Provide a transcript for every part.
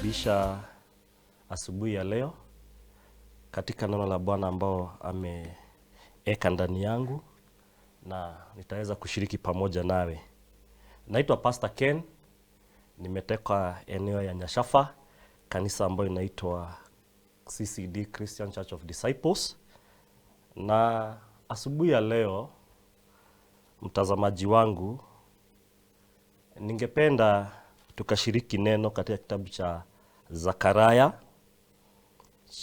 Ninakukaribisha asubuhi ya leo katika neno la Bwana ambao ameeka ndani yangu na nitaweza kushiriki pamoja nawe. Naitwa Pastor Ken, nimetoka eneo ya Nyashafa, kanisa ambayo inaitwa CCD, Christian Church of Disciples. Na asubuhi ya leo, mtazamaji wangu, ningependa tukashiriki neno katika kitabu cha Zakaria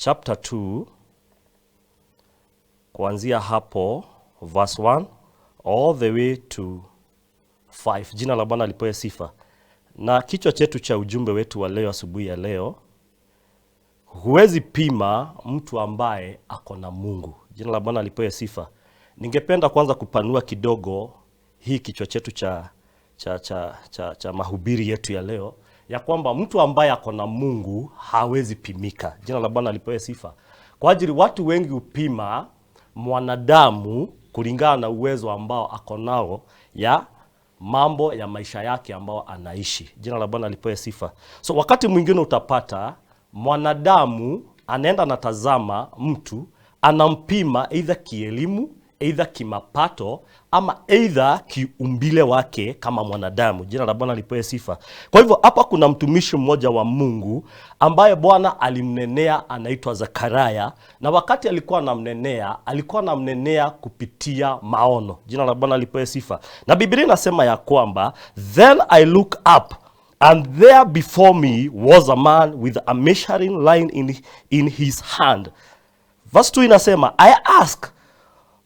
chapter 2, kuanzia hapo verse 1 all the way to 5. Jina la Bwana lipewe sifa. Na kichwa chetu cha ujumbe wetu wa leo, asubuhi ya leo: huwezi pima mtu ambaye ako na Mungu. Jina la Bwana lipewe sifa. Ningependa kwanza kupanua kidogo hii kichwa chetu cha mahubiri yetu ya leo, ya kwamba mtu ambaye ako na Mungu hawezi pimika. Jina la Bwana lipewe sifa. Kwa ajili watu wengi hupima mwanadamu kulingana na uwezo ambao ako nao ya mambo ya maisha yake ambao anaishi. Jina la Bwana lipewe sifa. So wakati mwingine utapata mwanadamu anaenda anatazama mtu, anampima either kielimu, either kimapato, ama either kiumbile wake kama mwanadamu. Jina la Bwana lipewe sifa. Kwa hivyo hapa kuna mtumishi mmoja wa Mungu ambaye Bwana alimnenea, anaitwa Zakaria, na wakati alikuwa anamnenea, alikuwa anamnenea kupitia maono. Jina la Bwana lipewe sifa. Na Biblia inasema ya kwamba, "Then I look up, and there before me was a man with a measuring line in his hand." Verse 2 inasema, "I ask,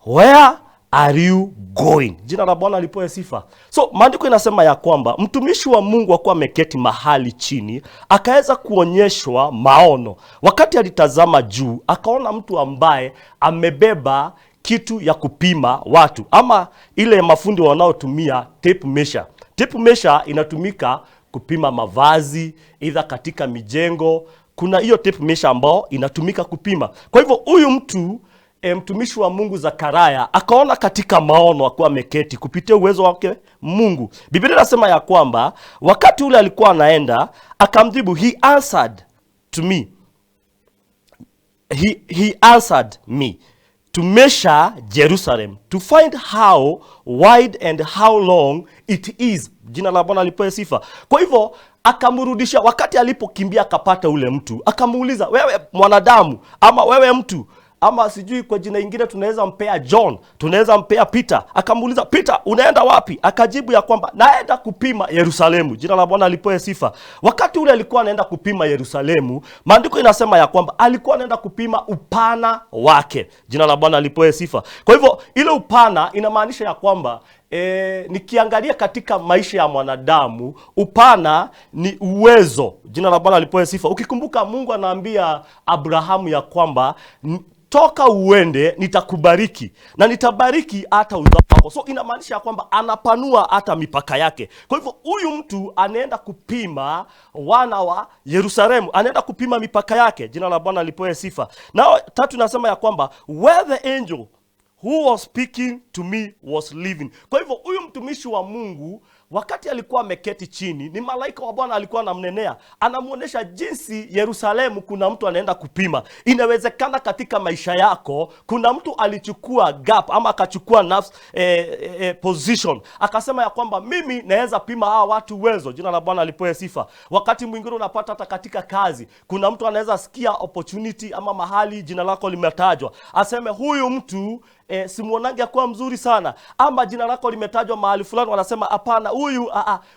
'Where are you going?'" Jina la Bwana lipewe sifa. So maandiko inasema ya kwamba mtumishi wa Mungu akuwa ameketi mahali chini, akaweza kuonyeshwa maono. Wakati alitazama juu, akaona mtu ambaye amebeba kitu ya kupima watu, ama ile mafundi wanaotumia tape measure. Tape measure inatumika kupima mavazi, either katika mijengo kuna hiyo tape measure ambao inatumika kupima. Kwa hivyo huyu mtu mtumishi wa Mungu Zakaria akaona katika maono akuwa ameketi kupitia uwezo wake Mungu. Biblia inasema ya kwamba wakati ule alikuwa anaenda, akamjibu, he answered to me he answered me, "To measure Jerusalem, to find how wide and how long it is." Jina la Bwana lipewe sifa. Kwa hivyo akamrudisha, wakati alipokimbia akapata ule mtu, akamuuliza, "Wewe mwanadamu, ama wewe mtu," ama sijui kwa jina ingine tunaweza mpea John, tunaweza mpea Peter. Akamuuliza, "Peter, unaenda wapi?" Akajibu ya kwamba, "Naenda kupima Yerusalemu." Jina la Bwana lipewe sifa. Wakati ule alikuwa anaenda kupima Yerusalemu, maandiko inasema ya kwamba alikuwa anaenda kupima upana wake. Jina la Bwana lipewe sifa. Kwa hivyo ile upana inamaanisha ya kwamba nikiangalia katika maisha ya mwanadamu, upana ni uwezo. Jina la Bwana lipewe sifa. Ukikumbuka Mungu anaambia Abrahamu ya kwamba, "Toka uende, nitakubariki na nitabariki hata uzao wako." So inamaanisha ya kwamba anapanua hata mipaka yake. Kwa hivyo huyu mtu anaenda kupima wana wa Yerusalemu, anaenda kupima mipaka yake. Jina la Bwana lipewe sifa. Na tatu inasema ya kwamba, "Where the angel who was speaking to me was living." Kwa hivyo huyu mtumishi wa Mungu, wakati alikuwa ameketi chini, ni malaika wa Bwana alikuwa anamnenea, anamuonesha jinsi Yerusalemu kuna mtu anaenda kupima. Inawezekana katika maisha yako kuna mtu alichukua gap ama akachukua nafsi, position, akasema ya kwamba mimi naweza pima hawa watu uwezo. Jina la Bwana lipewe sifa. Wakati mwingine unapata hata katika kazi kuna mtu anaweza sikia opportunity ama mahali jina lako limetajwa, aseme huyu mtu simuonange akuwa mzuri sana, ama jina lako limetajwa mahali fulani, wanasema hapana, huyu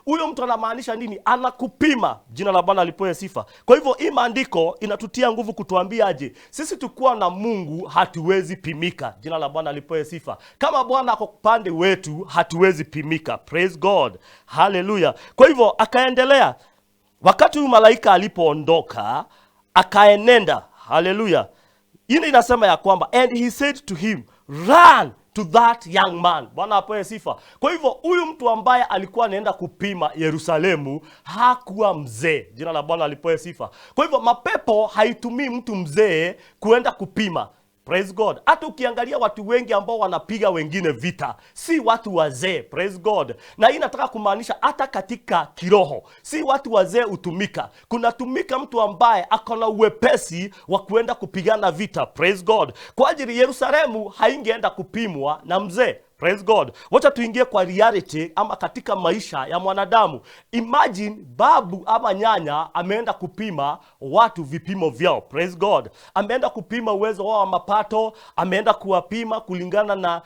huyo mtu anamaanisha nini? Anakupima. Jina la Bwana lipewe sifa. Kwa hivyo hii maandiko inatutia nguvu kutuambia aje, sisi tukuwa na Mungu hatuwezi pimika. Jina la Bwana lipewe sifa. Kama Bwana ako upande wetu, hatuwezi pimika. Praise God, haleluya. Kwa hivyo akaendelea, wakati huyu malaika alipoondoka, akaenenda, haleluya. Hii inasema ya kwamba, "And he said to him, 'Run to that young man.'" Bwana apewe sifa. Kwa hivyo huyu mtu ambaye alikuwa anaenda kupima Yerusalemu hakuwa mzee. Jina la Bwana lipewe sifa. Kwa hivyo mapepo haitumii mtu mzee kuenda kupima. Praise Praise God. Hata ukiangalia watu wengi ambao wanapiga wengine vita si watu wazee. Praise God. Na hii nataka kumaanisha hata katika kiroho si watu wazee hutumika. Kunatumika mtu ambaye ako na uwepesi wa kuenda kupigana vita. Praise God. Kwa ajili Yerusalemu haingeenda kupimwa na mzee. Praise God. Wacha tuingie kwa reality ama katika maisha ya mwanadamu. Imagine babu ama nyanya ameenda kupima watu vipimo vyao. Praise God. Ameenda kupima uwezo wao wa mapato, ameenda kuwapima kulingana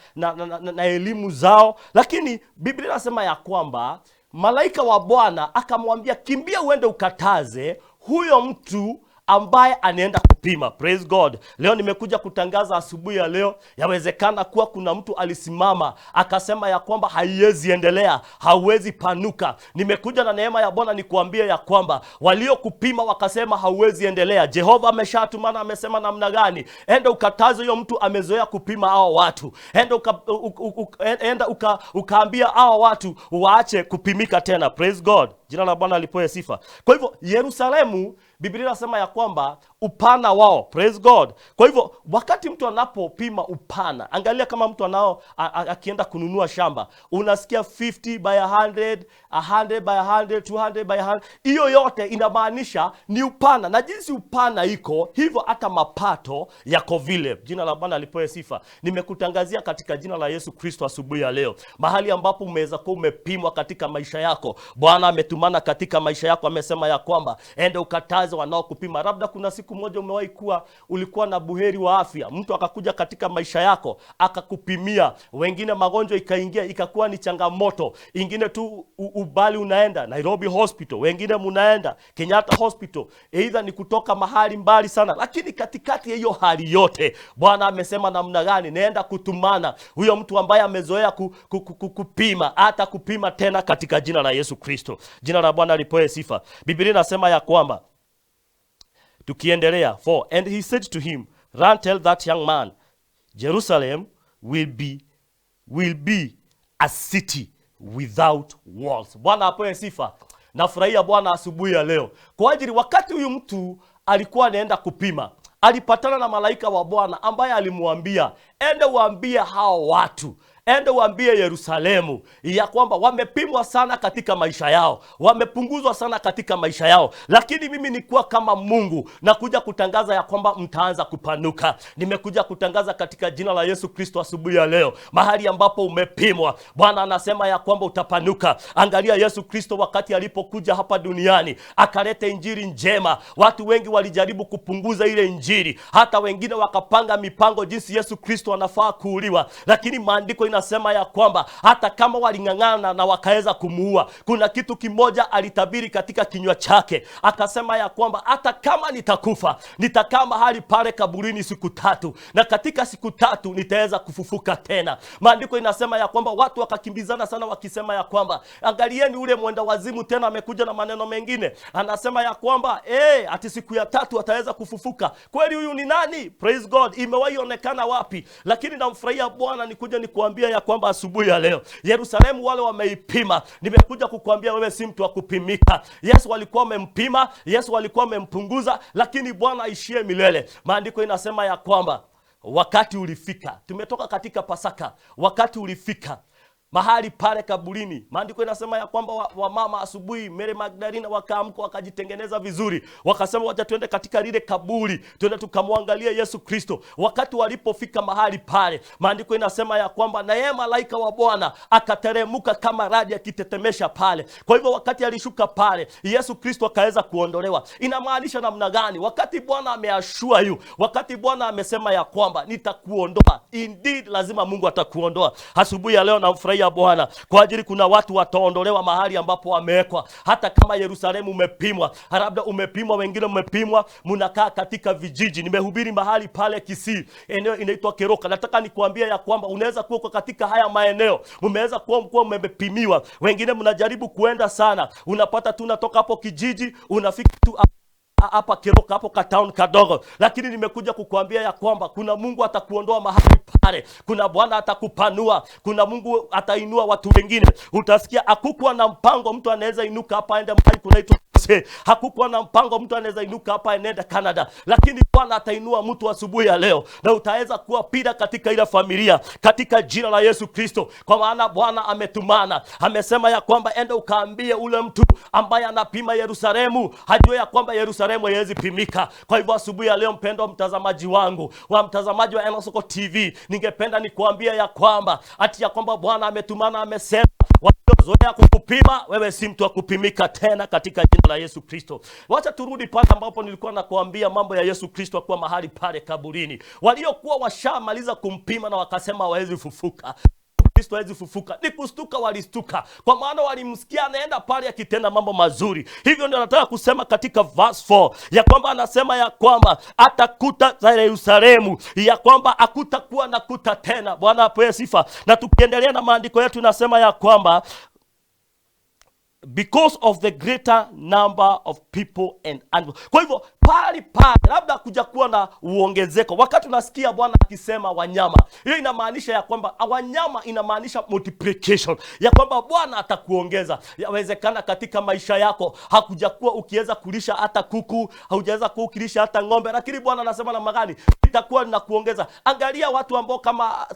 na elimu zao. Lakini Biblia inasema ya kwamba malaika wa Bwana akamwambia, kimbia uende ukataze huyo mtu ambaye anaenda kupima. Praise God. Leo nimekuja kutangaza asubuhi ya leo, yawezekana kuwa kuna mtu alisimama akasema ya kwamba haiwezi endelea, hauwezi panuka. Nimekuja na neema ya Bwana nikuambie ya kwamba waliokupima wakasema hauwezi endelea, Jehova ameshatumana, amesema namna gani? Enda ukataze huyo mtu amezoea kupima hao watu. Enda ukaambia hao watu waache kupimika tena. Praise God. Jina la Bwana lipewe sifa. Kwa hivyo Yerusalemu, Biblia inasema ya kwamba upana wao. Praise God. Kwa hivyo wakati mtu anapopima upana, angalia kama mtu anao akienda kununua shamba, unasikia 50 by 100, 100 by 100, 200 by 100. Hiyo yote inamaanisha ni upana, na jinsi upana iko hivyo hata mapato yako vile. Jina la Bwana lipewe sifa. Nimekutangazia katika jina la Yesu Kristo asubuhi ya leo, mahali ambapo umeweza kuwa umepimwa katika maisha yako, Bwana ametumana katika maisha yako, amesema ya kwamba enda ukataze wanaokupima. Labda kuna siku moja umewahi kuwa ulikuwa na buheri wa afya, mtu akakuja katika maisha yako akakupimia, wengine magonjwa ikaingia ikakuwa ni changamoto, ingine tu ubali unaenda Nairobi Hospital, wengine munaenda Kenyatta Hospital, either ni kutoka mahali mbali sana. Lakini katikati ya hiyo hali yote, Bwana amesema namna gani? Naenda kutumana huyo mtu ambaye amezoea kupima, hata kupima tena katika jina la Yesu Kristo. Jina la Bwana lipewe sifa. Biblia inasema ya kwamba tukiendelea, 4, and he said to him, run tell that young man, Jerusalem will be a city without walls. Bwana apewe sifa. Nafurahia Bwana asubuhi ya leo kwa ajili wakati huyu mtu alikuwa anaenda kupima, alipatana na malaika wa Bwana ambaye alimwambia, ende uambie hao watu, ende uambie Yerusalemu ya kwamba wamepimwa sana katika maisha yao, wamepunguzwa sana katika maisha yao, lakini mimi nikuwa kama Mungu nakuja kutangaza ya kwamba mtaanza kupanuka. Nimekuja kutangaza katika jina la Yesu Kristo asubuhi ya leo, mahali ambapo umepimwa, Bwana anasema ya kwamba utapanuka. Angalia Yesu Kristo wakati alipokuja hapa duniani akaleta injili njema. Watu wengi walijaribu kupunguza ile injili, hata wengine wakapanga mipango jinsi Yesu Kristo anafaa kuuliwa, lakini maandiko inasema ya kwamba hata kama waling'ang'ana na wakaweza kumuua, kuna kitu kimoja alitabiri katika kinywa chake, akasema ya kwamba hata kama nitakufa, nitakaa mahali pale kaburini siku tatu, na katika siku tatu nitaweza kufufuka tena. Maandiko inasema ya kwamba watu wakakimbizana sana wakisema ya kwamba angalieni ule mwenda wazimu tena amekuja na maneno mengine, anasema ya kwamba ati siku ya tatu ataweza kufufuka. Kweli huyu ni nani? Praise God. Imewahi onekana wapi? Lakini namfurahia Bwana nikuja nikuambia ya kwamba asubuhi ya leo Yerusalemu wale wameipima, nimekuja kukuambia wewe si mtu wa kupimika. Yesu walikuwa wamempima, Yesu walikuwa wamempunguza, lakini Bwana aishie milele. Maandiko inasema ya kwamba wakati ulifika, tumetoka katika Pasaka, wakati ulifika mahali pale kaburini. Maandiko inasema ya kwamba wamama asubuhi, Mary Magdalena wakaamka wakajitengeneza vizuri, wakasema wacha tuende katika lile kaburi, tuende tukamwangalia Yesu Kristo. Wakati walipofika mahali pale, maandiko inasema ya kwamba na yeye malaika wa Bwana akateremuka kama radi akitetemesha pale. Kwa hivyo wakati alishuka pale, Yesu Kristo akaweza kuondolewa. Inamaanisha namna gani? Wakati Bwana ameashua yu, wakati Bwana amesema ya kwamba nitakuondoa, indeed lazima Mungu atakuondoa. Asubuhi ya leo namfurahia Bwana kwa ajili kuna watu wataondolewa mahali ambapo wamewekwa. Hata kama Yerusalemu umepimwa, labda umepimwa, wengine umepimwa, mnakaa katika vijiji. Nimehubiri mahali pale Kisii, eneo inaitwa Keroka. Nataka nikuambia ya kwamba unaweza kuwa katika haya maeneo, umeweza kuwa umepimiwa, wengine mnajaribu kuenda sana, unapata tu unatoka hapo kijiji unafika tu hapa Keroka, hapo ka town kadogo. Lakini nimekuja kukuambia ya kwamba kuna Mungu atakuondoa mahali pale, kuna Bwana atakupanua, kuna Mungu atainua watu wengine. Utasikia hakukuwa na mpango, mtu anaweza inuka hapa aende mahali kunaitwa USA. Hakukuwa na mpango mtu anaweza inuka hapa enenda Canada, lakini Bwana atainua mtu asubuhi ya leo na utaweza kuwa pida katika ile familia katika jina la Yesu Kristo, kwa maana Bwana ametumana, amesema ya kwamba enda ukaambie ule mtu ambaye anapima Yerusalemu hajue ya kwamba Yerusalemu haiwezi pimika. Kwa hivyo asubuhi ya leo, mpendwa mtazamaji wangu wa mtazamaji wa Enosoko TV, ningependa nikuambia ya kwamba ati ya kwamba Bwana ametumana, amesema waliozoea kukupima wewe si mtu wa kupimika tena katika jina la Yesu Kristo. Wacha turudi pale ambapo nilikuwa nakuambia mambo ya Yesu Kristo akuwa mahali pale kaburini, waliokuwa washamaliza kumpima na wakasema hawezi fufuka, Kristo hawezi fufuka. Ni kustuka, walistuka, kwa maana walimsikia anaenda pale akitenda mambo mazuri. Hivyo ndio anataka kusema katika verse 4 ya kwamba anasema ya kwamba atakuta za Yerusalemu, ya kwamba hakutakuwa na kuta tena. Bwana apewe sifa. Na tukiendelea na maandiko yetu inasema ya kwamba because of the greater number of people and animals. Kwa hivyo pali pale labda kuja kuwa na uongezeko. Wakati unasikia Bwana akisema wanyama, hiyo inamaanisha ya kwamba wanyama inamaanisha multiplication, ya kwamba Bwana atakuongeza. Yawezekana katika maisha yako hakuja kuwa ukiweza kulisha hata kuku, haujaweza kuwa ukilisha hata ng'ombe, lakini Bwana anasema namna gani? Itakuwa ninakuongeza. Angalia watu ambao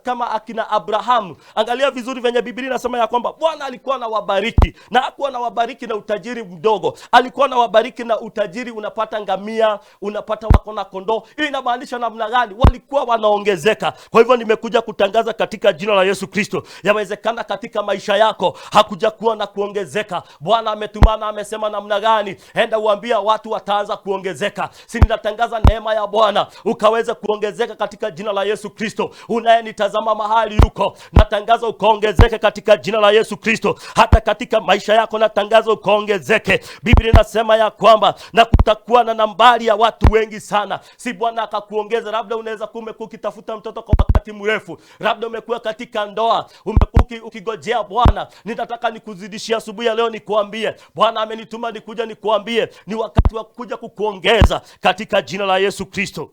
kama akina Abrahamu, angalia vizuri venye Biblia inasema ya kwamba Bwana alikuwa anawabariki, na hakuwa anawabariki na utajiri mdogo, alikuwa anawabariki na utajiri, unapata ngamia, unapata wako na kondoo. Hii inamaanisha namna gani? Walikuwa wanaongezeka. Kwa hivyo nimekuja kutangaza katika jina la Yesu Kristo, yawezekana katika maisha yako hakuja kuwa na kuongezeka. Bwana ametumana, amesema namna gani? Enda uambia watu wataanza kuongezeka. Si ninatangaza neema ya Bwana ukaweze kuongezeka katika jina la Yesu Kristo. Unayenitazama mahali yuko, natangaza ukaongezeke katika jina la Yesu Kristo. Hata katika maisha yako natangaza ukaongezeke. Biblia inasema ya kwamba na kutakuwa na nambari ya watu wengi sana. Si Bwana akakuongeza, labda unaweza kuwa umekuwa ukitafuta mtoto kwa wakati mrefu, labda umekuwa katika ndoa, umekuwa ukigojea Bwana. Ninataka nikuzidishie asubuhi ya leo, nikuambie Bwana amenituma nikuja nikuambie ni wakati wa kuja kukuongeza katika jina la Yesu Kristo.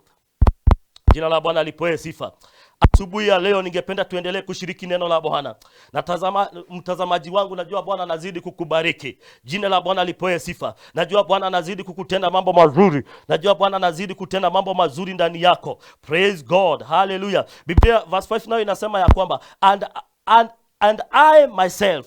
Jina la Bwana lipewe sifa. Asubuhi ya leo ningependa tuendelee kushiriki neno la Bwana. Natazama mtazamaji wangu, najua Bwana anazidi kukubariki. Jina la Bwana lipewe sifa. Najua Bwana anazidi kukutenda mambo mazuri. Najua Bwana anazidi kutenda mambo mazuri ndani yako. Praise God. Hallelujah. Biblia verse 5 nayo inasema ya kwamba and I myself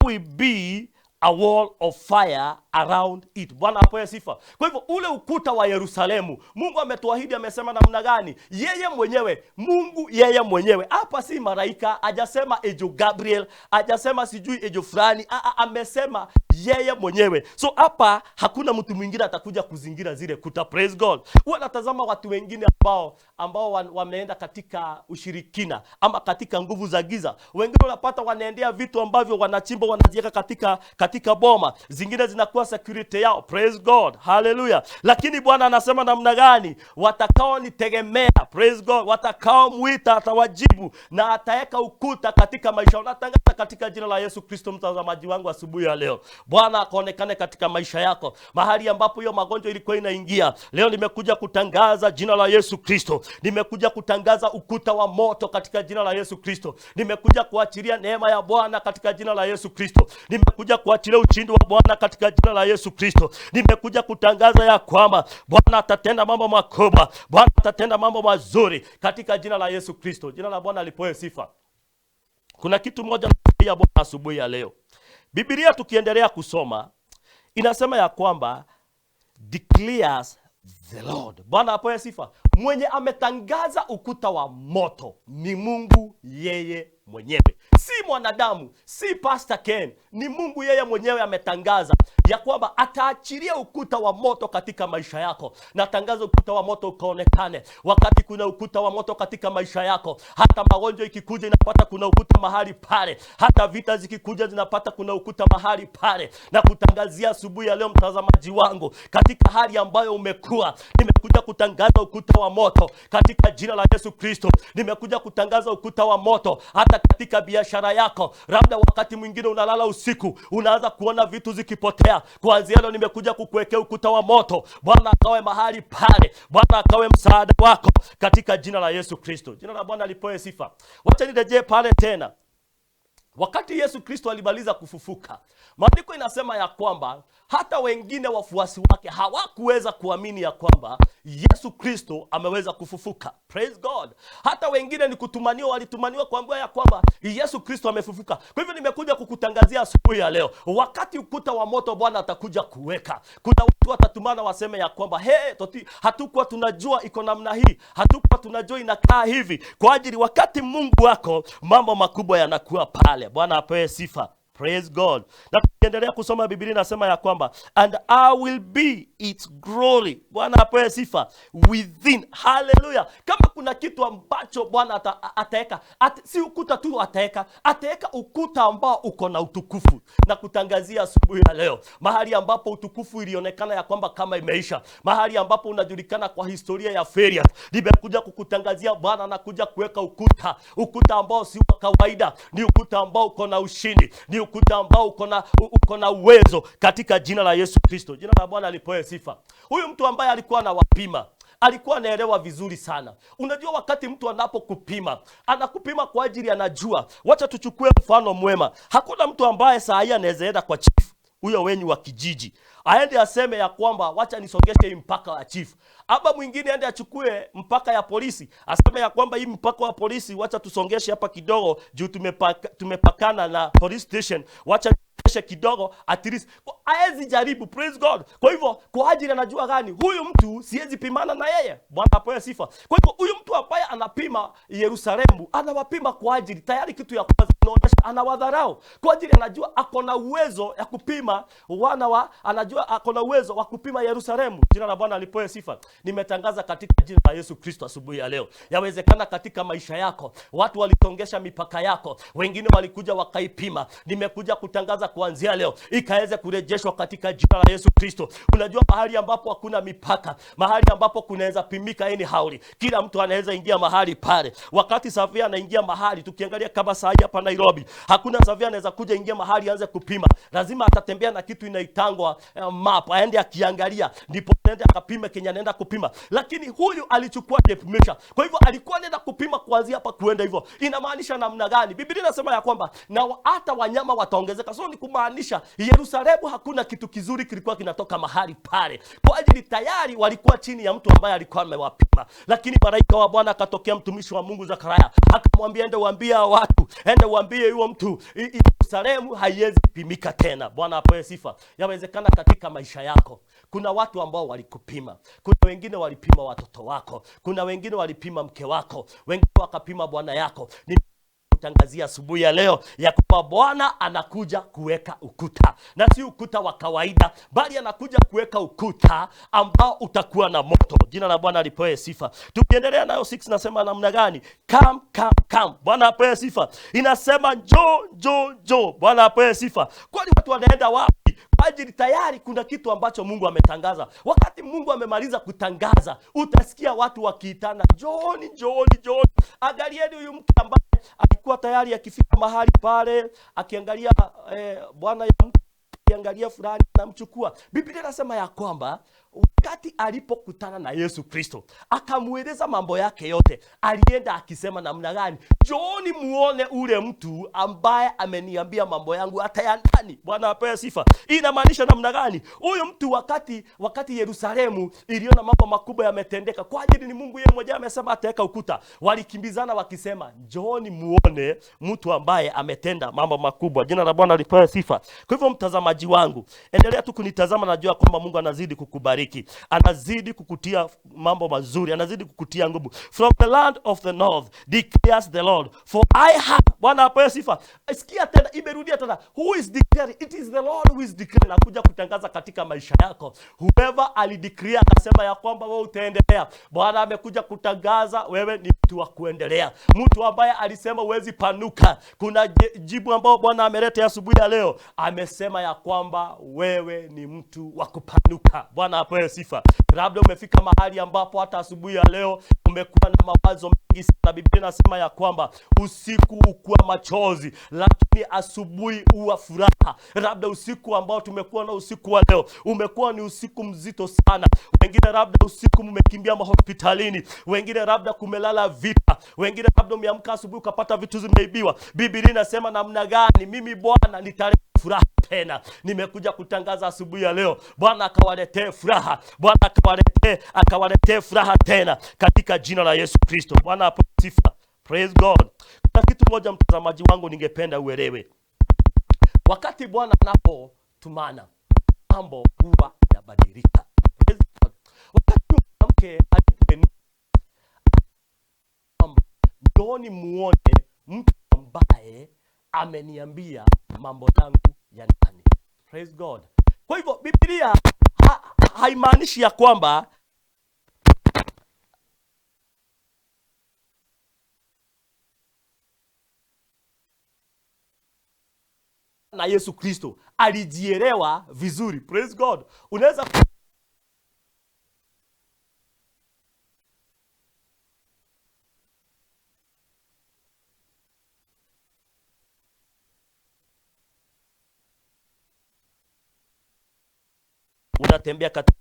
will be a wall of fire around it. Bwana apewe sifa. Kwa hivyo ule ukuta wa Yerusalemu, Mungu ametuahidi, amesema namna gani? Yeye mwenyewe, Mungu yeye mwenyewe. Hapa si malaika, hajasema Ejo Gabriel, hajasema sijui Ejo fulani, amesema yeye mwenyewe. So hapa hakuna mtu mwingine atakuja kuzingira zile kuta. Praise God. Huwa natazama watu wengine ambao wameenda katika ushirikina ama katika nguvu za giza. Wengine unapata wanaendea vitu ambavyo wanachimba wanaziweka katika boma, zingine zinakuwa security yao. Praise God. Hallelujah. Lakini Bwana anasema namna gani? Watakao nitegemea, praise God, watakao muita atawajibu na ataweka ukuta katika maisha. Natangaza katika jina la Yesu Kristo, mtazamaji wangu asubuhi ya leo, Bwana akaonekane katika maisha yako. Mahali ambapo hiyo magonjwa ilikuwa inaingia, leo nimekuja kutangaza jina la Yesu Kristo. Nimekuja kutangaza ukuta wa moto katika jina la Yesu Kristo. Nimekuja kuachilia neema ya Bwana katika jina la Yesu Kristo. Nimekuja kuachilia ushindi wa Bwana katika jina la Yesu Kristo. Nimekuja kutangaza ya kwamba Bwana atatenda mambo makubwa, Bwana atatenda mambo mazuri katika jina la Yesu Kristo. Jina la Bwana lipewe sifa. Kuna kitu moja ya Bwana asubuhi ya leo. Biblia tukiendelea kusoma inasema ya kwamba declares the Lord. Bwana apewe sifa. Mwenye ametangaza ukuta wa moto ni Mungu yeye mwenyewe, si mwanadamu, si Pastor Ken, ni Mungu yeye mwenyewe ametangaza ya kwamba ataachilia ukuta wa moto katika maisha yako. Natangaza ukuta wa moto ukaonekane. Wakati kuna ukuta wa moto katika maisha yako, hata magonjwa ikikuja inapata kuna ukuta mahali pale, hata vita zikikuja zinapata kuna ukuta mahali pale. Na kutangazia asubuhi ya leo mtazamaji wangu, katika hali ambayo umekuwa, nimekuja kutangaza ukuta wa moto katika jina la Yesu Kristo. Nimekuja kutangaza ukuta wa moto hata katika biashara yako. Labda wakati mwingine unalala usiku, unaanza kuona vitu zikipotea. Kuanzia leo nimekuja kukuwekea ukuta wa moto. Bwana akawe mahali pale, Bwana akawe msaada wako katika jina la Yesu Kristo. Jina la Bwana lipewe sifa. Wacha nirejee pale tena Wakati Yesu Kristo alimaliza kufufuka, maandiko inasema ya kwamba hata wengine wafuasi wake hawakuweza kuamini ya kwamba Yesu Kristo ameweza kufufuka. Praise God. Hata wengine ni kutumaniwa, walitumaniwa kuambiwa ya kwamba Yesu Kristo amefufuka. Kwa hivyo nimekuja kukutangazia asubuhi ya leo, wakati ukuta wa moto Bwana atakuja kuweka, kuna watu watatumana waseme ya kwamba hey, hatukuwa tunajua iko namna hii, hatukuwa tunajua inakaa hivi. Kwa ajili wakati Mungu wako mambo makubwa yanakuwa pale. Bwana apewe sifa. Praise God. Na tukiendelea kusoma Biblia inasema ya kwamba and I will be its glory. Bwana apewe sifa within. Hallelujah. Kama kuna kitu ambacho Bwana ataeka, si ukuta tu ataeka, ataeka ukuta ambao uko na utukufu. Na kutangazia asubuhi ya leo, mahali ambapo utukufu ilionekana ya kwamba kama imeisha, mahali ambapo unajulikana kwa historia ya failure, nimekuja kukutangazia Bwana anakuja kuweka ukuta, ukuta ambao si wa kawaida, ni ukuta ambao uko na ushindi, ni ukuta ambao uko na uwezo katika jina la Yesu Kristo. Jina la Bwana lipewe sifa. Huyu mtu ambaye alikuwa anawapima alikuwa anaelewa vizuri sana. Unajua, wakati mtu anapokupima, anakupima kwa ajili anajua. Wacha tuchukue mfano mwema. Hakuna mtu ambaye saa hii anaweza enda kwa chief huyo wenyu wa kijiji aende aseme ya kwamba wacha nisongeshe hii mpaka wa chief, ama mwingine aende achukue mpaka ya polisi aseme ya kwamba hii mpaka wa polisi wacha tusongeshe hapa kidogo juu tumepakana na police station, wacha tusongeshe kidogo at least. Haezi jaribu. Praise God. Kwa hivyo kwa ajili anajua gani huyu mtu siwezi pimana na yeye. Bwana apewe sifa. Kwa hivyo huyu mtu ambaye anapima Yerusalemu anawapima kwa ajili tayari, kitu ya kwanza inaonyesha anawadharau kwa ajili anajua ako na uwezo ya kupima anajua ako na uwezo wa kupima Yerusalemu. Jina la Bwana lipewe sifa. Nimetangaza katika jina la Yesu Kristo asubuhi ya leo, yawezekana katika maisha yako watu walitongesha mipaka yako, wengine walikuja wakaipima. Nimekuja kutangaza kuanzia leo ikaweze kurejeshwa katika jina la Yesu Kristo. Unajua mahali ambapo hakuna mipaka, mahali ambapo kunaweza pimika anyhow, kila mtu anaweza ingia mahali pale. Wakati Safia anaingia mahali, tukiangalia kama saa hii hapa Nairobi, hakuna Safia anaweza kuja ingia mahali aanze kupima. Lazima atatembea na kitu inaitangwa map, aende akiangalia, ndipo aende akapime kenye anaenda kupima. Lakini huyu alichukua tape measure. Kwa hivyo alikuwa anaenda kupima kuanzia hapa kuenda hivyo. Inamaanisha namna gani? Biblia inasema ya kwamba na hata wanyama wataongezeka. So ni kumaanisha Yerusalemu hakuna kitu kizuri kilikuwa kinatoka mahali pale, kwa ajili tayari walikuwa chini ya mtu ambaye alikuwa amewapima. Lakini malaika wa Bwana akatokea mtumishi wa Mungu Zakaria, akamwambia ende uambie watu, ende uambie huyo mtu Yerusalemu haiwezi pimika tena. Bwana apewe sifa. Yawezekana katika maisha yako kuna watu ambao walikupima, kuna wengine walipima watoto wako, kuna wengine walipima mke wako, wengine wakapima bwana yako. Ni kutangazia asubuhi ya leo ya kwamba Bwana anakuja kuweka ukuta, na si ukuta wa kawaida, bali anakuja kuweka ukuta ambao utakuwa na moto. Jina la Bwana lipewe sifa. Tukiendelea nayo 6 nasema namna gani? Come, come, come. Bwana apewe sifa. Inasema njoo, njoo, njoo. Bwana apewe sifa. Kwani watu wanaenda wapi? Kwa ajili tayari kuna kitu ambacho Mungu ametangaza. Wakati Mungu amemaliza kutangaza, utasikia watu wakiitana, njooni, njooni, njooni. Angalieni huyu mtu ambaye alikuwa tayari akifika mahali pale, akiangalia bwana ya mtu, akiangalia fulani anamchukua. Biblia inasema ya kwamba wakati alipokutana na Yesu Kristo akamueleza mambo yake yote, alienda akisema namna gani? Njooni muone ule mtu ambaye ameniambia mambo yangu hata ya ndani. Bwana apewe sifa. Hii inamaanisha namna gani? Huyu mtu wakati Yerusalemu iliona mambo makubwa yametendeka, kwa ajili ni Mungu yeye mwenyewe amesema ataweka ukuta, walikimbizana wakisema njooni muone mtu ambaye ametenda mambo makubwa. Jina la Bwana lipewe sifa. Kwa hivyo mtazamaji wangu, endelea tu kunitazama, najua kwamba Mungu anazidi kukubariki, anazidi kukutia mambo mazuri, anazidi kukutia nguvu. From the land of the north declares the Lord, for I have. Bwana apewe sifa. Sikia tena, imerudia tena. Who is declaring? It is the Lord who is declaring. Nakuja kutangaza katika maisha yako. Whoever alideclare akasema ya kwamba wewe utaendelea, Bwana amekuja kutangaza wewe ni mtu wa kuendelea, mtu ambaye alisema huwezi panuka. Kuna jibu ambao Bwana ameleta asubuhi ya leo, amesema ya kwamba wewe ni mtu wa kupanuka. Bwana apewe apewe sifa. Labda umefika mahali ambapo hata asubuhi ya leo umekuwa na mawazo mengi sana. Biblia inasema ya kwamba usiku hukuwa machozi, lakini asubuhi huwa furaha. Labda usiku ambao tumekuwa na usiku wa leo umekuwa ni usiku mzito sana. Wengine labda usiku mmekimbia mahospitalini, wengine labda kumelala vita, wengine labda umeamka asubuhi ukapata vitu zimeibiwa. Biblia inasema namna gani? Mimi Bwana nitaleta furaha tena. Nimekuja kutangaza asubuhi ya leo, Bwana akawaletee furaha, Bwana akawaletee furaha tena katika jina la Yesu Kristo. Bwana apewe sifa. Praise God. Kuna kitu moja mtazamaji wangu ningependa uelewe. Wakati Bwana anapotumana, mambo huwa yanabadilika. Praise God. Wakati mwanamke alipoenda, njooni muone mtu ambaye ameniambia mambo yangu ya ndani. Praise God. Kwa hivyo Biblia haimaanishi ya kwamba na Yesu Kristo alijielewa vizuri. Praise God. Unaweza unatembea katika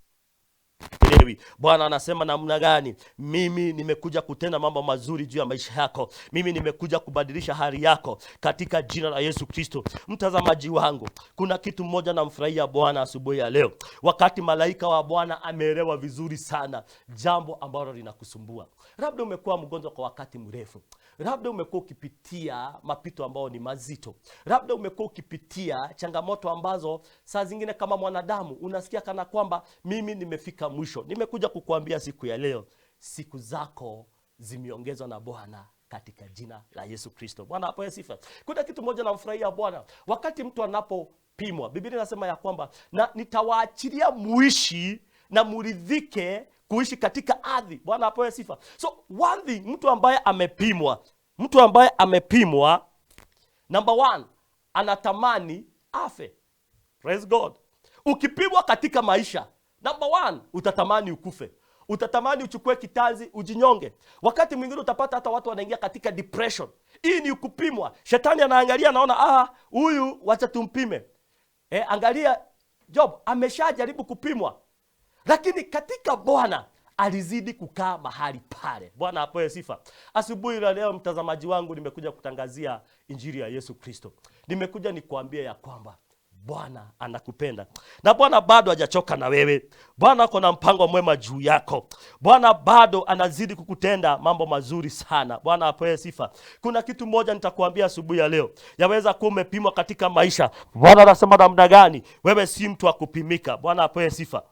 elewi. Bwana anasema namna gani? Mimi nimekuja kutenda mambo mazuri juu ya maisha yako. Mimi nimekuja kubadilisha hali yako katika jina la Yesu Kristo. Mtazamaji wangu, kuna kitu mmoja namfurahia Bwana asubuhi ya leo. Wakati malaika wa Bwana ameelewa vizuri sana jambo ambalo linakusumbua. Labda umekuwa mgonjwa kwa wakati mrefu. Labda umekuwa ukipitia mapito ambayo ni mazito. Labda umekuwa ukipitia changamoto ambazo saa zingine kama mwanadamu unasikia kana kwamba mimi nimefika mwisho. Nimekuja kukuambia siku ya leo, siku zako zimeongezwa na Bwana katika jina la Yesu Kristo. Bwana apewe sifa. Kuna kitu moja namfurahia Bwana. Wakati mtu anapopimwa, Biblia inasema ya kwamba na nitawaachilia muishi na muridhike kuishi katika ardhi. Bwana apewe sifa. So one thing, mtu ambaye amepimwa, number one, anatamani afe. Praise God. Ukipimwa katika maisha, number one, utatamani ukufe. Utatamani uchukue kitanzi, ujinyonge. Wakati mwingine utapata hata watu wanaingia katika depression. Hii ni kupimwa. Shetani anaangalia, anaona, huyu wacha tumpime. Angalia Job ameshajaribu kupimwa. Lakini katika Bwana alizidi kukaa mahali pale. Bwana apewe sifa. Asubuhi ya leo mtazamaji wangu, nimekuja kutangazia injili ya Yesu Kristo. Nimekuja nikuambie ya kwamba Bwana anakupenda. Na Bwana bado hajachoka na wewe. Bwana ako na mpango mwema juu yako. Bwana bado anazidi kukutenda mambo mazuri sana. Bwana apewe sifa. Kuna kitu moja nitakuambia asubuhi ya leo. Yaweza kuwa umepimwa katika maisha. Bwana anasema namna gani? Wewe si mtu wa kupimika. Bwana apewe sifa.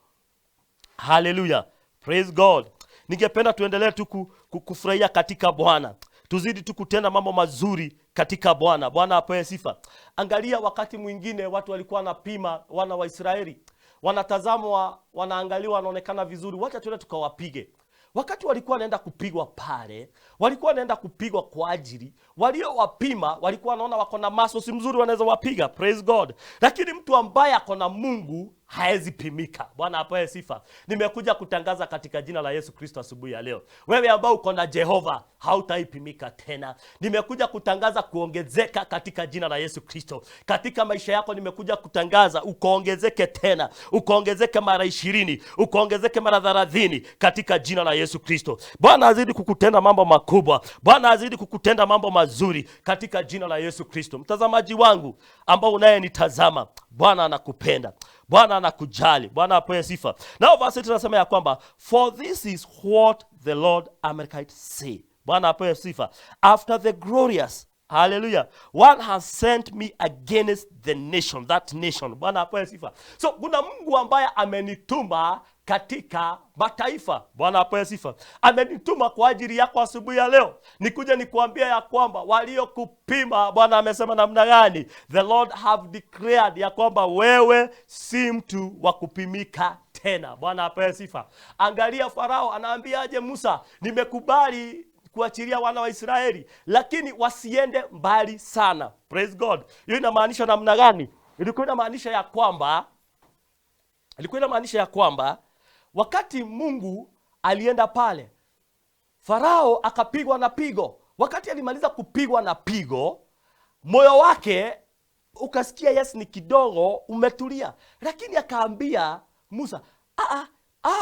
Hallelujah. Praise God. Ningependa tuendelee tu kufurahia katika Bwana. Tuzidi tu kutenda mambo mazuri katika Bwana. Bwana apewe sifa. Angalia, wakati mwingine watu walikuwa wanapima wana wa Israeli. Wanatazamwa, wanaangaliwa, wanaonekana vizuri. Wacha tuende tukawapige. Wakati walikuwa wanaenda kupigwa pale, walikuwa wanaenda kupigwa kwa ajili waliowapima walikuwa wanaona wako na maso si mzuri, wanaweza wapiga. Praise God. Lakini mtu ambaye ako na Mungu haezi pimika. Bwana apewe sifa. Nimekuja kutangaza katika jina la Yesu Kristo asubuhi ya leo. Wewe ambao uko na Jehova hautaipimika tena. Nimekuja kutangaza kuongezeka katika jina la Yesu Kristo. Katika maisha yako nimekuja kutangaza ukaongezeke tena, ukaongezeke mara 20, ukaongezeke mara 30 katika jina la Yesu Kristo. Bwana azidi kukutenda mambo makubwa. Bwana azidi kukutenda mambo mazuri katika jina la Yesu Kristo. Mtazamaji wangu ambao unayenitazama, Bwana anakupenda. Bwana anakujali. Bwana apewe sifa. Now verse 8 tunasema ya kwamba for this is what the Lord Amalekite say. Bwana apewe sifa. After the glorious, hallelujah, one has sent me against the nation, that nation. Bwana apewe sifa. So kuna Mungu ambaye amenituma katika mataifa. Bwana apewe sifa. Amenituma kwa ajili yako asubuhi ya leo. Nikuja nikuambia ya kwamba waliokupima, Bwana amesema namna gani? The Lord have declared ya kwamba wewe si mtu wa kupimika tena. Bwana apewe sifa. Angalia Farao anaambiaje Musa, nimekubali kuachilia wana wa Israeli, lakini wasiende mbali sana. Praise God. Hiyo inamaanisha namna gani? Ilikuwa inamaanisha ya kwamba Wakati Mungu alienda pale, Farao akapigwa na pigo. Wakati alimaliza kupigwa na pigo, moyo wake ukasikia yes, ni kidogo umetulia, lakini akaambia Musa,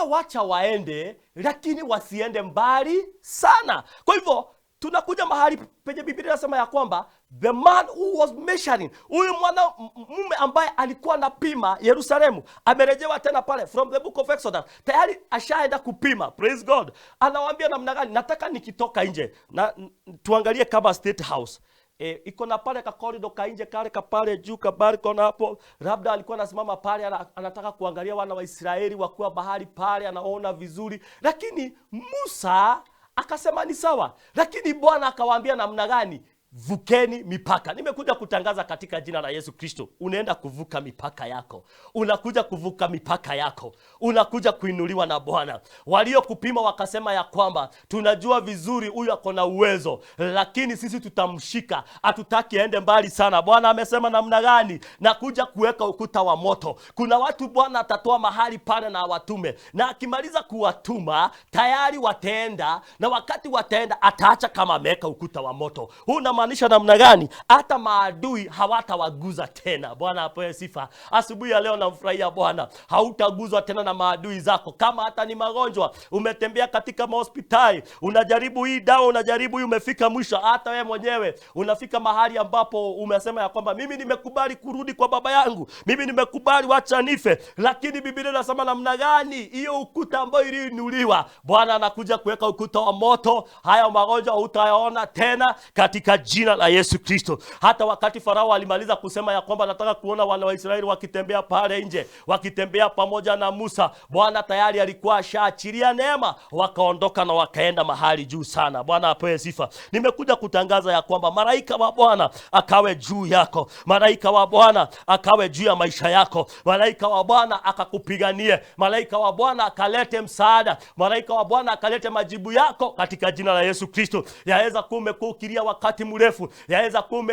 wacha waende, lakini wasiende mbali sana. Kwa hivyo tunakuja mahali penye Biblia inasema ya kwamba the man who was measuring, huyu mwana mume ambaye alikuwa anapima Yerusalemu amerejewa tena pale from the book of Exodus, tayari ashaenda kupima. Praise God. Anawaambia namna gani? Nataka nikitoka nje na tuangalie kama State House iko na pale ka corridor ka nje kale ka pale juu ka balcony hapo, labda alikuwa anasimama pale anataka kuangalia wana wa Israeli wakiwa bahari pale, anaona vizuri, lakini Musa akasema ni sawa, lakini Bwana akawaambia namna gani? Vukeni mipaka. Nimekuja kutangaza katika jina la Yesu Kristo, unaenda kuvuka mipaka yako, unakuja kuvuka mipaka yako, unakuja kuinuliwa na Bwana. Waliokupima wakasema ya kwamba tunajua vizuri huyu ako na uwezo, lakini sisi tutamshika, hatutaki aende mbali sana. Bwana amesema namna gani? Nakuja kuweka ukuta wa moto. Kuna watu Bwana atatoa mahali pale na awatume, na akimaliza kuwatuma tayari wataenda, na wakati wataenda ataacha kama ameweka ukuta wa moto. Huu unamaanisha namna gani? Hata maadui hawatawaguza tena. Bwana apewe sifa. Asubuhi ya leo namfurahia Bwana, hautaguzwa tena na maadui zako. Kama hata ni magonjwa, umetembea katika mahospitali, unajaribu hii dawa, unajaribu hii, umefika mwisho. Hata wewe mwenyewe unafika mahali ambapo umesema ya kwamba mimi nimekubali kurudi kwa baba yangu, mimi nimekubali, wacha nife. Lakini Biblia inasema namna gani? Hiyo ukuta ambayo iliinuliwa, Bwana anakuja kuweka ukuta wa moto. Haya magonjwa hutayaona tena katika jina la Yesu Kristo. Hata wakati Farao alimaliza kusema ya kwamba nataka kuona wana wa Israeli wakitembea pale nje, wakitembea pamoja na Musa, Bwana tayari alikuwa ashaachilia neema, wakaondoka na wakaenda mahali juu sana. Bwana apewe sifa. Nimekuja kutangaza ya kwamba malaika wa Bwana akawe juu yako, malaika wa Bwana akawe juu ya maisha yako, malaika wa Bwana akakupiganie, malaika wa Bwana akalete msaada, malaika wa Bwana akalete majibu yako katika jina la Yesu Kristo. Yaweza kuwa umekuwa ukilia wakati mrefu, yaweza kuwa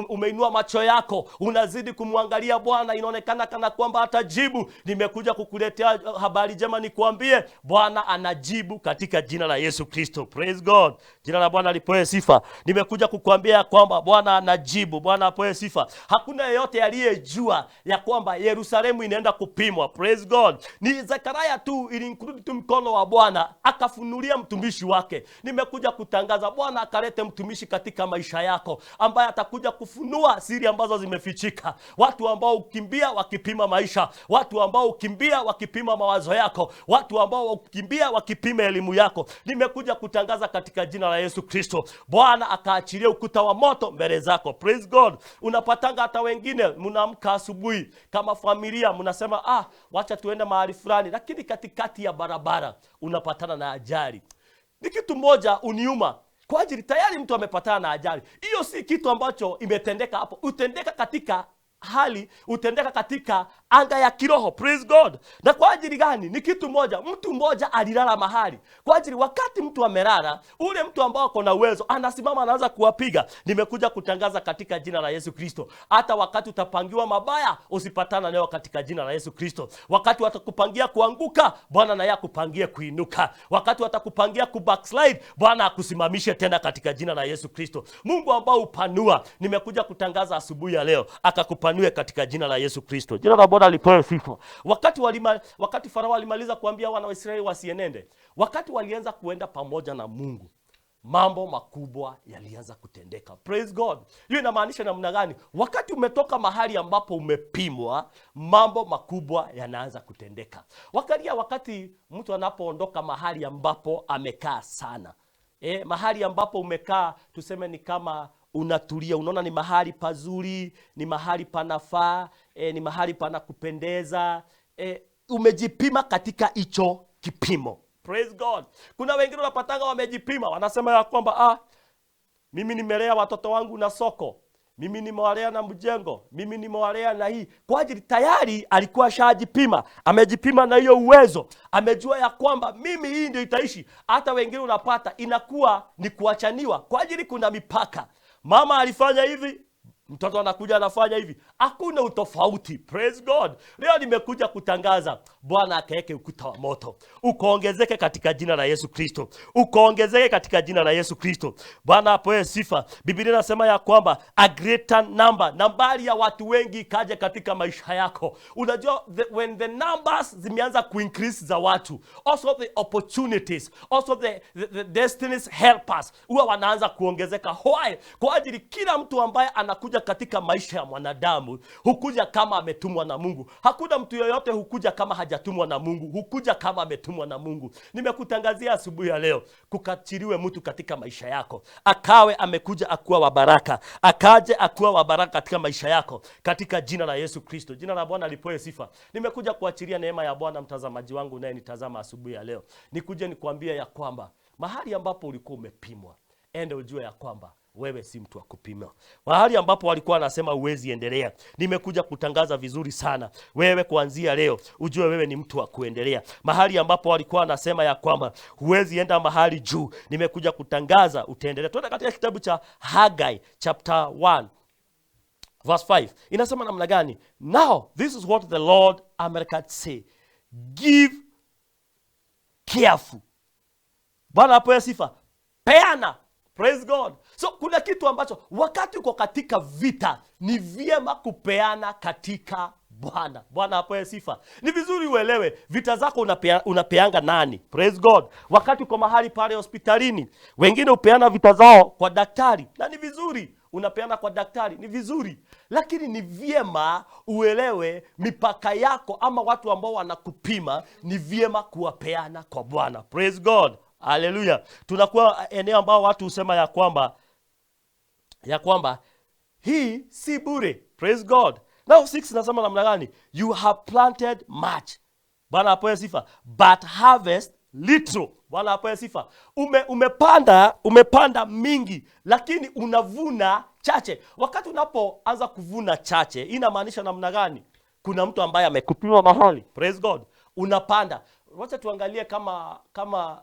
umeinua macho yako, unazidi kumwangalia Bwana, inaonekana kana kwamba hatajibu. Nimekuja kukuletea habari njema, nikuambie Bwana anajibu katika jina la Yesu Kristo. Praise God. Jina la Bwana lipewe sifa. Nimekuja kukuambia kwamba Bwana anajibu. Bwana apewe sifa. Hakuna yeyote aliyejua ya kwamba Yerusalemu inaenda kupimwa. Praise God. Ni Zekaria tu ilinclude tu mkono wa Bwana akafunulia mtumishi wake. Nimekuja kutangaza Bwana akalete mtumishi katika maisha yako ambaye atakuja kufunua siri ambazo zimefichika. Watu ambao ukimbia wakipima maisha, watu ambao ukimbia wakipima mawazo yako, watu ambao ukimbia wakipima elimu yako. Nimekuja kutangaza katika jina la Yesu Kristo, Bwana akaachilia ukuta wa moto mbele zako. Praise God. Unapatanga hata wengine mnaamka asubuhi kama familia mnasema wacha tuende mahali fulani, lakini katikati ya barabara unapatana na ajali. Ni kitu moja uniuma kwa ajili tayari mtu amepatana na ajali. Hiyo si kitu ambacho imetendeka hapo, utendeka katika hali, utendeka katika anga ya kiroho. Praise God. Na kwa ajili gani? Ni kitu moja, mtu mmoja alilala mahali. Kwa ajili wakati mtu amelala, ule mtu ambao ako na uwezo anasimama anaanza kuwapiga. Nimekuja kutangaza katika jina la Yesu Kristo, hata wakati utapangiwa mabaya usipatana nayo katika jina la Yesu Kristo. Wakati watakupangia kuanguka, Bwana naye akupangie kuinuka. Wakati watakupangia kubackslide, Bwana akusimamishe tena katika jina la Yesu Kristo. Mungu ambao upanua, nimekuja kutangaza asubuhi ya leo akakupanue katika jina la Yesu Kristo. Jina la Bwana lipewe sifa. Wakati Farao alimaliza kuambia wana wa Israeli wasienende, wakati walianza kuenda pamoja na Mungu, mambo makubwa yalianza kutendeka. Praise God. Hiyo inamaanisha namna gani? Wakati umetoka mahali ambapo umepimwa, mambo makubwa yanaanza kutendeka. Wakati mtu anapoondoka mahali ambapo amekaa sana, mahali ambapo umekaa, tuseme ni kama unatulia, unaona ni mahali pazuri, ni mahali panafaa, ni mahali panakupendeza, umejipima katika hicho kipimo. Praise God. Kuna wengine unapatanga wamejipima, wanasema ya kwamba mimi nimelea watoto wangu na soko, mimi nimewalea na mjengo, mimi nimewalea na hii. Kwa ajili tayari alikuwa ashajipima, amejipima na hiyo uwezo, amejua ya kwamba mimi hii ndio itaishi. Hata wengine unapata inakuwa ni kuachaniwa, kwa ajili kuna mipaka. Mama alifanya hivi, Mtoto anakuja anafanya hivi, hakuna utofauti. Praise God. Leo nimekuja kutangaza, Bwana akaeke ukuta wa moto, ukaongezeke katika jina la Yesu Kristo, ukaongezeke katika jina la Yesu Kristo. Bwana apewe sifa. Biblia inasema ya kwamba a greater number, nambari ya watu wengi ikaja katika maisha yako. Unajua when the numbers zimeanza kuincrease za watu, also the opportunities, also the destinies helpers huwa wanaanza kuongezeka. Why? Kwa ajili kila mtu ambaye anakuja katika maisha ya mwanadamu hukuja kama ametumwa na Mungu. Hakuna mtu yoyote hukuja kama hajatumwa na Mungu, hukuja kama ametumwa na Mungu. Nimekutangazia asubuhi ya leo, kukachiriwe mtu katika maisha yako, akawe amekuja akuwa wa baraka, akaje akuwa wa baraka katika maisha yako, katika jina la Yesu Kristo. Jina la Bwana lipewe sifa. Nimekuja kuachilia neema ya Bwana, mtazamaji wangu unayenitazama asubuhi ya leo, nikuje nikuambie ya kwamba mahali ambapo ulikuwa umepimwa, ende ujue ya kwamba wewe si mtu wa kupima. Mahali ambapo walikuwa wanasema huwezi endelea, nimekuja kutangaza vizuri sana, wewe kuanzia leo ujue wewe ni mtu wa kuendelea. Mahali ambapo walikuwa wanasema ya kwamba huwezi enda mahali juu, nimekuja kutangaza utaendelea. Tuende katika kitabu cha Haggai chapter 1 verse 5. Inasema namna gani? Now this is what the Lord America say. Give careful. Bwana apewe sifa. Peana. Praise God. So kuna kitu ambacho wakati uko katika vita ni vyema kupeana katika Bwana. Bwana apewe sifa. Ni vizuri uelewe vita zako unapeanga nani? Praise God. Wakati uko mahali pale hospitalini, wengine upeana vita zao kwa daktari, na ni vizuri unapeana kwa daktari, ni vizuri, lakini ni vyema uelewe mipaka yako ama watu ambao wanakupima ni vyema kuwapeana kwa Bwana. Praise God. Hallelujah. Tunakuwa eneo ambao watu husema ya kwamba hii si bure. Praise God. Now 6 nasema namna gani? You have planted much. Bwana apewe sifa. But harvest little. Bwana apewe sifa. Umepanda mingi lakini unavuna chache. Wakati unapoanza kuvuna chache, inamaanisha namna gani? Kuna mtu ambaye amekupima mahali. Praise God. Unapanda. Wacha tuangalie kama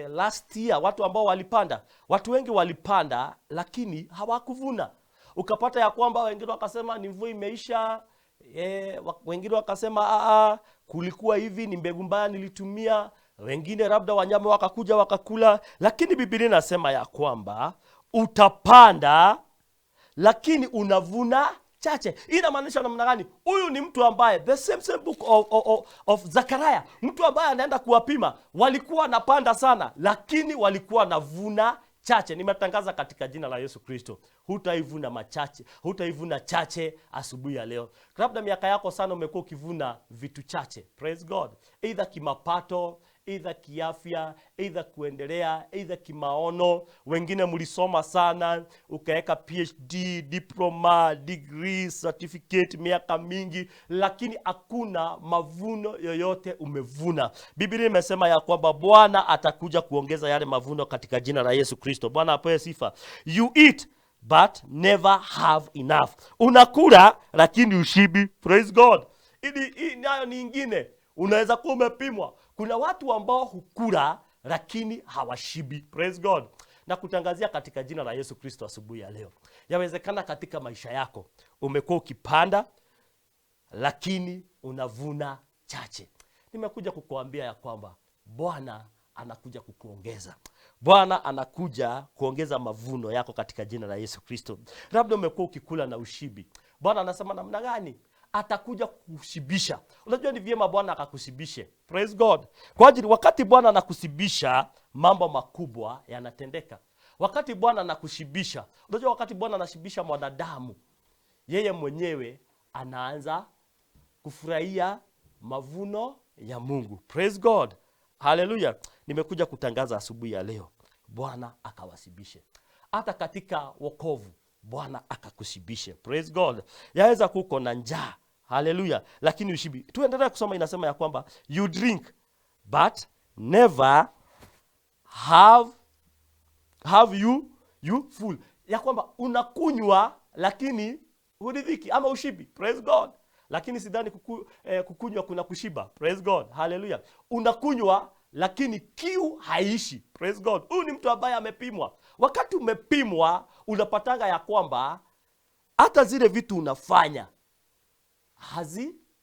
last year watu ambao walipanda, watu wengi walipanda lakini hawakuvuna. Ukapata ya kwamba wengine wakasema ni mvua imeisha, wengine wakasema kulikuwa hivi, ni mbegu mbaya nilitumia, wengine labda wanyama wakakuja wakakula. Lakini Biblia inasema ya kwamba utapanda lakini unavuna chache. Inamaanisha namna gani? Huyu ni mtu ambaye the same book of Zechariah, mtu ambaye anaenda kuwapima, walikuwa wanapanda sana lakini walikuwa wanavuna chache. Nimetangaza katika jina la Yesu Kristo, hutaivuna machache, hutaivuna chache asubuhi ya leo. Labda miaka yako sana umekuwa ukivuna vitu chache. Praise God. Either kimapato, either kiafya, either kuendelea, either kimaono. Wengine mlisoma sana, ukaweka PhD, diploma, degree, certificate miaka mingi, lakini hakuna mavuno yoyote umevuna. Biblia imesema ya kwamba Bwana atakuja kuongeza yale mavuno katika jina la Yesu Kristo. Bwana apewe sifa. You eat but never have enough. Unakula lakini ushibi. Praise God. Hii nayo ni ingine. Unaweza kuwa umepimwa. Kuna watu ambao hukula lakini hawashibi. Praise God. Na kutangazia katika jina la Yesu Kristo asubuhi ya leo, yawezekana katika maisha yako umekuwa ukipanda lakini unavuna chache. Nimekuja kukuambia ya kwamba Bwana anakuja kukuongeza. Bwana anakuja kuongeza mavuno yako katika jina la Yesu Kristo. Labda umekuwa ukikula na ushibi. Bwana anasema namna gani? Atakuja kukushibisha. Unajua ni vyema Bwana akakushibishe. Praise God. Kwa ajili wakati Bwana anakushibisha, mambo makubwa yanatendeka. Wakati Bwana anakushibisha, unajua wakati Bwana anashibisha mwanadamu, yeye mwenyewe anaanza kufurahia mavuno ya Mungu. Praise God. Hallelujah. Nimekuja kutangaza asubuhi ya leo, Bwana akawashibishe. Hata katika wokovu Bwana akakushibishe. Praise God. Yaweza kuko na njaa. Hallelujah. Lakini ushibi. Tuendelee kusoma, inasema ya kwamba you drink but never have you full. Ya kwamba unakunywa lakini huridhiki ama ushibi. Praise God. Lakini sidhani kukunywa kuna kushiba. Praise God. Hallelujah. Unakunywa lakini kiu haishi. Praise God. Huyu ni mtu ambaye amepimwa. Wakati umepimwa unapatanga ya kwamba Hata zile vitu unafanya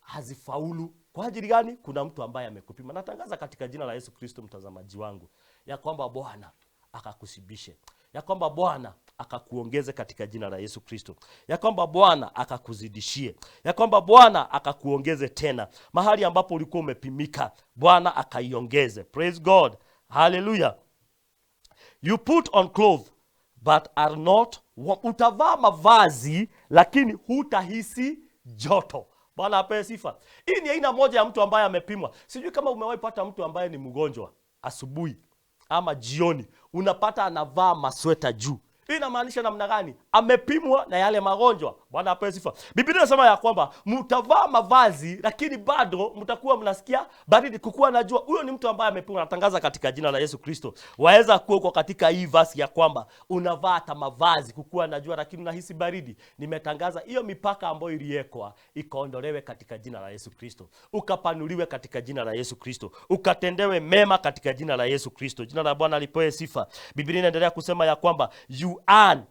hazifaulu. Kwa ajili gani? Kuna mtu ambaye amekupima. Natangaza katika jina la Yesu Kristo, mtazamaji wangu, ya kwamba Bwana akakushibishe, ya kwamba Bwana akakuongeze katika jina la Yesu Kristo, ya kwamba Bwana akakuzidishie, ya kwamba Bwana akakuongeze tena mahali ambapo ulikuwa umepimika, Bwana akaiongeze. Praise God, hallelujah. You put on clothes but are not warm. Utavaa mavazi lakini hutahisi joto. Bwana apewe sifa. Hii ni aina moja ya mtu ambaye amepimwa. Sijui kama umewahi pata mtu ambaye ni mgonjwa asubuhi ama jioni, unapata anavaa masweta juu. Hii inamaanisha namna gani? Amepimwa na yale magonjwa. Bwana apewe sifa. Biblia inasema ya kwamba mtavaa mavazi lakini bado mtakuwa mnasikia baridi, kukuwa na jua. Huyo ni mtu ambaye amepimwa. Natangaza katika jina la Yesu Kristo, waweza kuwa uko katika hii verse ya kwamba unavaa hata mavazi kukuwa na jua lakini unahisi baridi. Nimetangaza hiyo mipaka ambayo iliwekwa ikaondolewe katika jina la Yesu Kristo, ukapanuliwe katika jina la Yesu Kristo, ukatendewe mema katika jina la Yesu Kristo. Jina la Bwana lipewe sifa. Biblia inaendelea kusema ya kwamba you earn.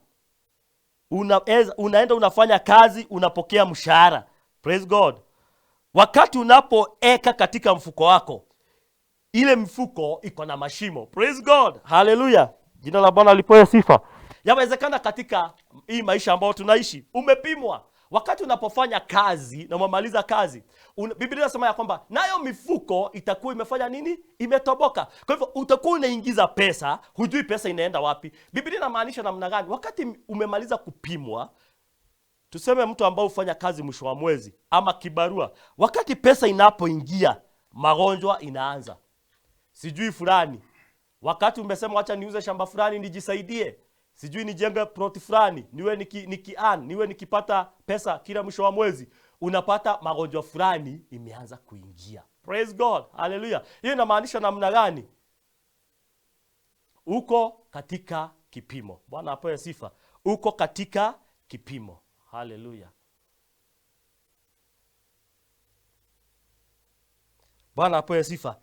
Unaenda unafanya kazi, unapokea mshahara. Praise God. Wakati unapoeka katika mfuko wako, ile mfuko iko na mashimo. Praise God. Hallelujah. Jina la Bwana lipewe sifa. Yawezekana katika hii maisha ambayo tunaishi umepimwa. Wakati unapofanya kazi na umemaliza kazi, Biblia inasema ya kwamba nayo mifuko itakuwa imefanya nini? Imetoboka. Kwa hivyo utakuwa unaingiza pesa, hujui pesa inaenda wapi. Biblia inamaanisha namna gani? Wakati umemaliza kupimwa, tuseme mtu ambao hufanya kazi mwisho wa mwezi ama kibarua, wakati pesa inapoingia, magonjwa inaanza. Sijui fulani, wakati umesema acha niuze shamba fulani nijisaidie, sijui nijenge plot fulani, niwe niwe nikipata pesa kila mwisho wa mwezi, unapata magonjwa fulani imeanza kuingia. Praise God. Hallelujah. Hiyo inamaanisha namna gani? Uko katika kipimo. Bwana apewe sifa. Uko katika kipimo. Hallelujah. Bwana apewe sifa.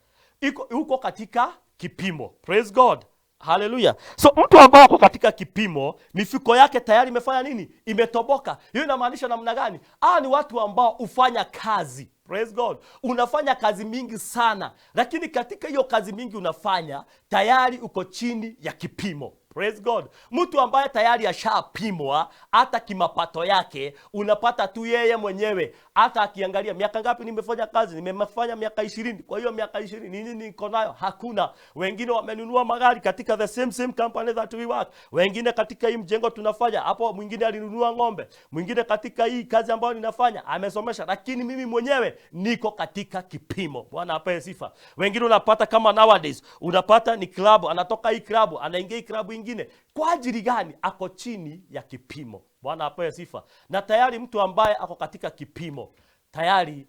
Uko katika kipimo. Praise God. Hallelujah. So mtu ambaye ako katika kipimo, mifuko yake tayari imefanya nini? Imetoboka. Hiyo inamaanisha namna gani? Ni watu ambao hufanya kazi. Praise God. Unafanya kazi mingi sana, lakini katika hiyo kazi mingi unafanya, tayari uko chini ya kipimo. Praise God. Mtu ambaye tayari ashapimwa hata kimapato yake, unapata tu yeye mwenyewe hata akiangalia miaka ngapi nimefanya kazi, nimefanya miaka 20. Kwa hiyo miaka 20 nini niko nayo? Hakuna. Wengine wamenunua magari katika the same company that we work. Wengine katika hii mjengo tunafanya, hapo mwingine alinunua ng'ombe, mwingine katika hii kazi ambayo ninafanya amesomesha, lakini mimi mwenyewe niko katika kipimo. Bwana apewe sifa. Wengine unapata kama nowadays, unapata ni club, anatoka hii club, anaingia hii club ingine. Kwa ajili gani? Ako chini ya kipimo. Bwana apewe sifa. Na tayari mtu ambaye ako katika kipimo, tayari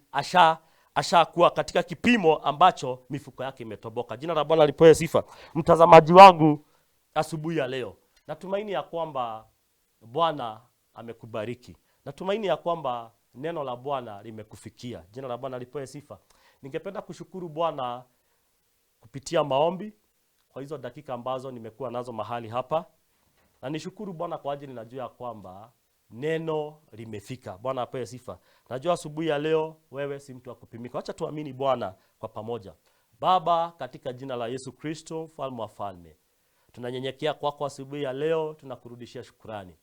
ashakuwa katika kipimo ambacho mifuko yake imetoboka. Jina la Bwana lipewe sifa. Mtazamaji wangu asubuhi ya leo, natumaini ya kwamba Bwana amekubariki. Natumaini ya kwamba neno la Bwana limekufikia. Jina la Bwana lipewe sifa. Ningependa kushukuru Bwana kupitia maombi kwa hizo dakika ambazo nimekuwa nazo mahali hapa. Na nishukuru Bwana kwa ajili, najua kwamba neno limefika. Bwana apewe sifa. Najua asubuhi ya leo wewe si mtu wa kupimika. Acha tuamini Bwana kwa pamoja. Baba, katika jina la Yesu Kristo, mfalme wa falme, tunanyenyekea kwako asubuhi ya leo, tunakurudishia shukrani.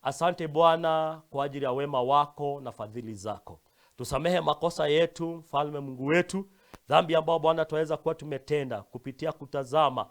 Asante Bwana kwa ajili ya wema wako na fadhili zako. Tusamehe makosa yetu, mfalme Mungu wetu, dhambi ambao Bwana tuweza kuwa tumetenda kupitia kutazama,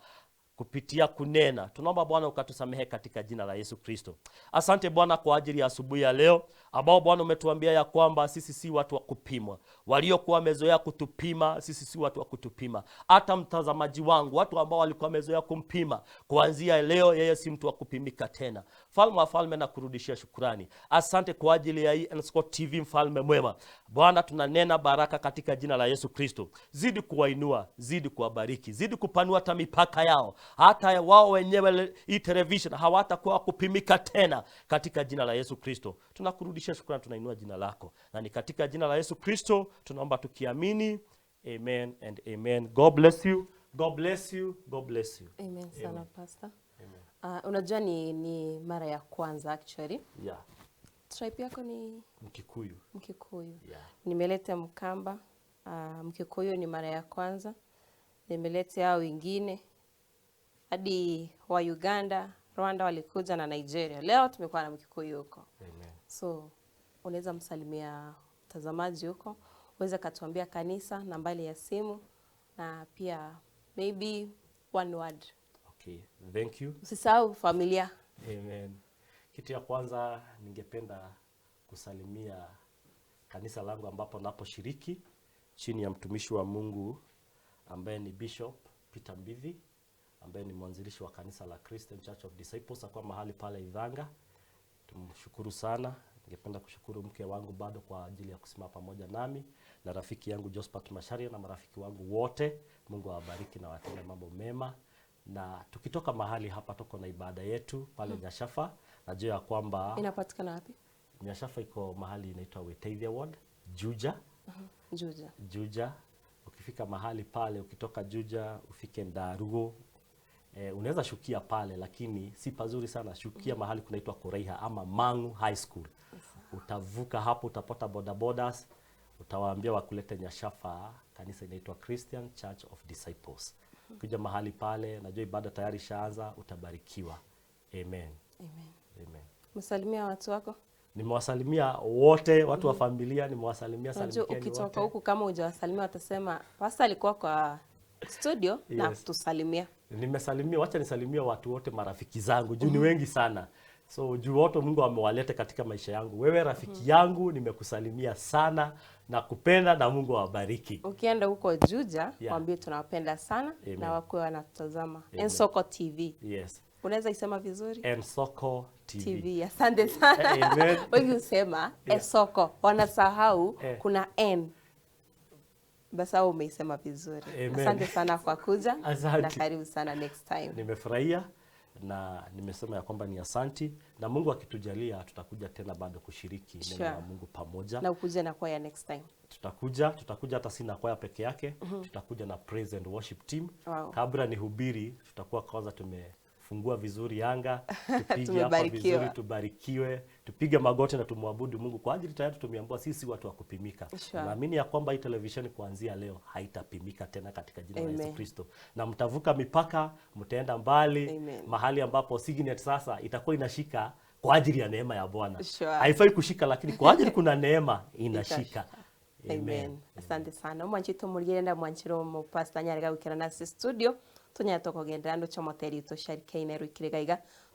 kupitia kunena. Tunaomba Bwana ukatusamehe katika jina la Yesu Kristo. Asante Bwana kwa ajili ya asubuhi ya leo ambao Bwana umetuambia ya kwamba sisi si watu wa kupimwa. Waliokuwa wamezoea kutupima, sisi si watu wa kutupima. Hata mtazamaji wangu, watu ambao walikuwa wamezoea kumpima, kuanzia leo yeye si mtu wa kupimika tena. Mfalme wa falme, na kurudishia shukrani. Asante kwa ajili ya hii Nscott TV, mfalme mwema. Bwana tunanena baraka katika jina la Yesu Kristo. Zidi kuwainua, zidi kuwabariki, zidi kupanua hata mipaka yao. Hata wao wenyewe hii television hawatakuwa kupimika tena katika jina la Yesu Kristo. Tunakurudishia shukrani, tunainua jina lako. Na ni katika jina la Yesu Kristo tunaomba tukiamini. Amen and amen. God bless you. God bless you. God bless you. Amen sana, Pastor. Amen. Unajua ni mara ya kwanza actually. Yeah. Tribe yako ni? Mkikuyu. Mkikuyu. Yeah. Nimeleta Mkamba, Mkikuyu ni mara ya kwanza. Nimeleta hao wengine hadi wa Uganda, Rwanda walikuja na Nigeria. Leo tumekuwa na Mkikuyu huko. Amen. So unaweza msalimia mtazamaji huko, uweze katuambia kanisa, nambari ya simu na pia maybe one word. Okay, thank you. Usisahau familia. Amen. Kitu ya kwanza ningependa kusalimia kanisa langu ambapo naposhiriki chini ya mtumishi wa Mungu ambaye ni Bishop Peter Mbithi, ambaye ni mwanzilishi wa kanisa la Christian Church of Disciples akuwa mahali pale Ithanga. Tumshukuru sana. Ningependa kushukuru mke wangu bado kwa ajili ya kusimama pamoja nami na rafiki yangu Josephat Macharia na marafiki wangu wote. Mungu awabariki na watende mambo mema. Na tukitoka mahali hapa tuko na ibada yetu pale Nyashafa. Najua ya kwamba Inapatikana wapi? Nyashafa iko mahali inaitwa Wetaithia Ward, Juja. Juja. Juja. Ukifika mahali pale, ukitoka Juja ufike Ndarugo. Unaweza shukia pale lakini si pazuri sana. Shukia mahali kunaitwa Koreiha ama Mangu High School. Utavuka hapo utapata bodabodas, utawaambia wakulete Nyashafa, kanisa inaitwa Christian Church of Disciples. Kuja mahali pale, najua ibada tayari ishaanza, utabarikiwa. Amen. Amen. Amen. Msalimia watu wako. Nimewasalimia wote, watu wa familia, nimewasalimia, Unajua salimikeni ukitoka wote. huku kama hujawasalimia watasema pastor alikuwa kwa studio na kutusalimia. Nimesalimia, wacha nisalimie watu wote marafiki zangu juu ni wengi sana. So juu wote Mungu amewaleta katika maisha yangu. Wewe rafiki yangu nimekusalimia sana na kupenda na Mungu awabariki. Ukienda huko Juja, Yeah. waambie tunawapenda sana. Amen. Na wakuwe wanatutazama. Amen. Ensoko TV. Yes. Unaweza isema vizuri? Ensoko TV. TV. Asante sana. Amen. Wengi husema Esoko, wanasahau kuna N. Basi wewe umeisema vizuri. Amen. Asante sana kwa kuja. Asante. Na karibu sana next time. Nimefurahia na nimesema ya kwamba ni asanti, na Mungu akitujalia tutakuja tena bado kushiriki neno la Mungu pamoja. Na ukuje na kwaya next time. Tutakuja hata sina kwaya peke yake, tutakuja na praise and worship team. Wow. Kabla nihubiri tutakuwa kwanza tumefungua vizuri anga, tupige hapa Tumebarikiwa. vizuri, tubarikiwe, tupige magoti na tumwabudu Mungu kwa ajili tayari tumeambiwa sisi watu wa kupimika. Naamini ya kwamba hii televisheni kuanzia leo haitapimika tena katika jina la Yesu Amen. Kristo. Na mtavuka mipaka, mtaenda mbali, Amen. mahali ambapo Signet sasa itakuwa inashika kwa ajili ya neema ya Bwana. Haifai kushika lakini kwa ajili kuna neema inashika. Itashika. Amen. Asante sana. Mwanchito murienda mwanchiro mu pastor nyarega gukira na studio tunya tokogendera ndo chomoteri to sharike ineru ikirega iga.